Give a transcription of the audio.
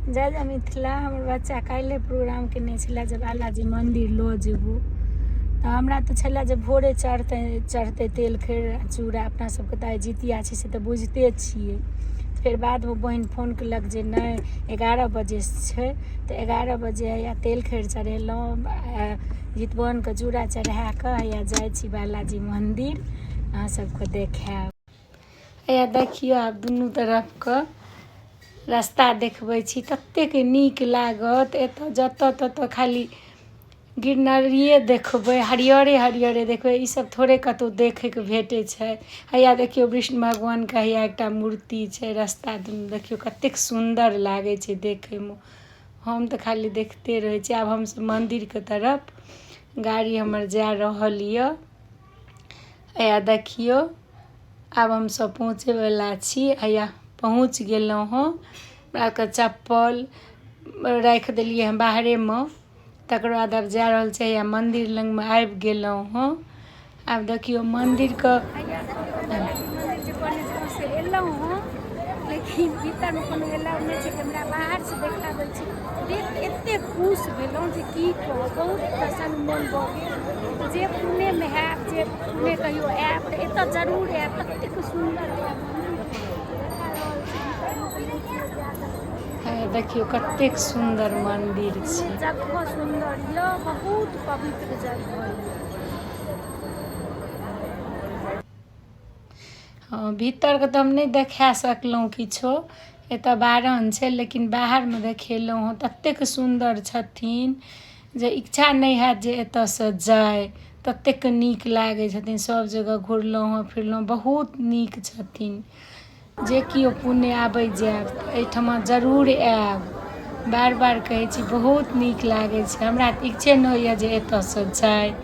जय जय मिथिला। हमर बच्चा काल्हि प्रोग्राम केने छलै जे बालाजी मन्दिर लऽ जेबो, तऽ हमरा तऽ छलै जे भोरे चढ़तै चढ़तै तेल खैर चूड़ा। अपना सबके तऽ आइ जितिया छै, से तऽ बुझिते छियै। फेर बादमे बहिन फोन केलक जे नहि, 11 बजे छै। तऽ 11 बजे हैया तेल खैर चढ़ेलहुँ, जितबनके चूड़ा चढ़ा कऽ हैया जाइ छी बालाजी मन्दिर, अहाँ सबके देखायब। हैया देखियौ, आब दुनू तरफके रास्ता देखबै छी, ततेक नीक लागत। एतऽ जतऽ ततऽ खाली गिरनारिए देखबै, हरियरे हरियरे देखबै। ईसब थोड़े कतहु देखैके भेटै छै। हैया देखियौ, विष्णु भगवानके हैया एकटा मूर्ति छै। रास्ता दुनू देखियौ, कतेक सुन्दर लागै छै देखैमे। हम तऽ खाली देखिते रहै छी। आब हमसब मन्दिरके तरफ गाड़ी हमर जा रहल यऽ। हैया देखियौ, आब हमसब पहुँचैवला छी। हैया पहुँच गेलहुँ हँ। हमरा आरके चप्पल राखि देलियै हँ बाहरेमे। तकर बाद आब जा रहल छै। हैया मन्दिर लगमे आबि गेलहुँ हँ। आब देखियौ मन्दिरके। मन्दिर जे कहने छलहुँ से एलहुँ हँ, लेकिन भीतरमे कोनो एलाउ नहि छै। कैमरा बाहरसँ देखाबै छी। देख कऽ एतेक खुश भेलहुँ जे की कहब, बहुत प्रसन्न मोन भऽ गेल। जे पुणेमे हैब, जे पुणे कहियो आयब तऽ एतऽ जरूर आयब। ततेक सुन्दर यऽ मन्दिर, देखा रहल छी। भीतरमे तऽ नहि केओ जा सकैए। देखियौ, कतेक सुन्दर मन्दिर छै, जगह सुन्दर यऽ, बहुत पवित्र जगह यऽ। हँ, भीतरके तऽ हम नहि देखा सकलहुँ किछो, एतऽ बारन छै, लेकिन बाहरमे देखेलहुँ हँ। ततेक सुन्दर छथिन जे इच्छा नहि हैत जे एतऽसँ जाइ, ततेक नीक लागै छथिन। सभ जगह घुरलहुँ हँ, फिरलहुँ, बहुत नीक छथिन। जे केओ पुणे आबै जायब तऽ एहिठमा जरूर आयब। बार बार कहै छी, बहुत नीक लागै छै। हमरा तऽ इच्छे नहि होइए जे एतऽसँ जाइ।